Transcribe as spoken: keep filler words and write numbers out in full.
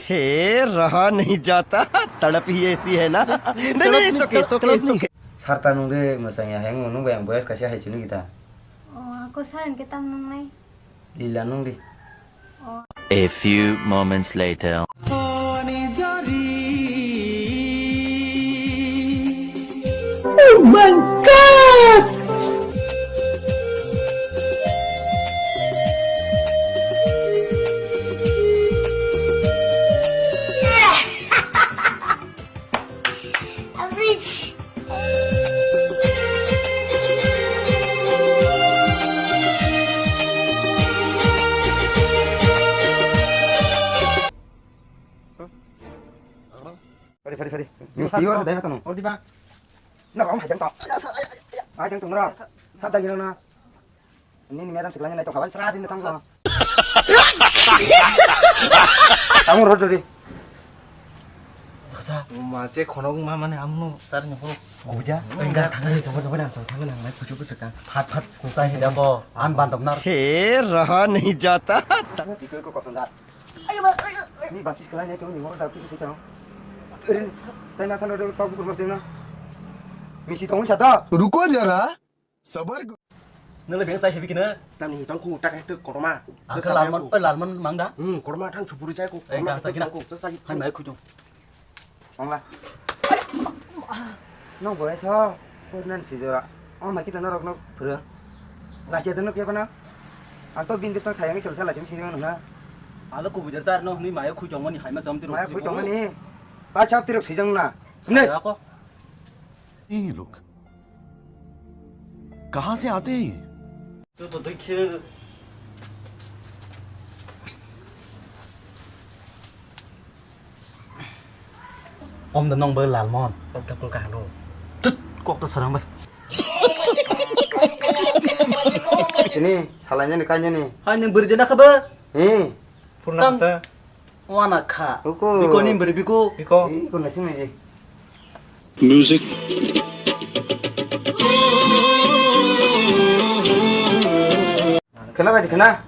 हे रहा नहीं जाता, तड़प ही ऐसी है ना। नहीं, नहीं, नहीं, it's okay, it's okay, it's okay। Sir ta nung de mwchang ya, heng nung bai ang boyar kaisa hai chini kita. Oh, ako sir ang kitam nung nai. Lila nung di. Oh. A few moments later. Oh my God! I'm rich. Sorry, sorry, sorry. Misti yo, dai mata no. Odi ba. Na, kamu hajang to. Hajang to, na. Sab dagi na. Nini madam sekolahnya naik to kawan cerah ini tanggung. Kamu road tadi. Sasa, ma che khonok ma mane amno sar ni khonok. Goja. Enggak, tangan itu, coba, coba, langsung tangan yang naik kucuk kucuk kan. Phat phat kukai heda ko, an bandom nar. He raha nahi jata. Ikut ikut kosong dah. Ayo, Bang, ayo, ayo. Ni basi sekolahnya itu, ni mau tahu tu sih tahu. Erin, tanya sana dulu, tahu bukan mas dia na. Misi tong chata. Ruko jara. Sabar. Nala beng sai hebi kina. Tamni tong ku tak itu korma. Angka lalman, eh, lalman mangda. Hmm, korma thang chupuri chai ku. Eh, korma gang sakina. Ku, to sai. Han mai khujung. Mangla. No boy so. Ko nan si jora. Oh, ma kita norok no pura. La che no kya bana. Ang to bin bisang sayang chal sala chim sini na. Ala ku bujar sar no ni mai khujung mani hai ma sam tiro. Mai khujung mani. Ta chap tiro sijang na. Sumne. Ako. ये रुक, कहाँ से आते हैं ये? Om da nong bai Lalmon. Om da kul kahno. Tut, kok da sarang bai. Ini salanya ni kanya ni. Hai, neng beri dena kaba? Eh. Purna masa. Wana kha. Biko. Biko ni beri biko. Biko. Ih, ko nasing aja. Music. Kena bai kena.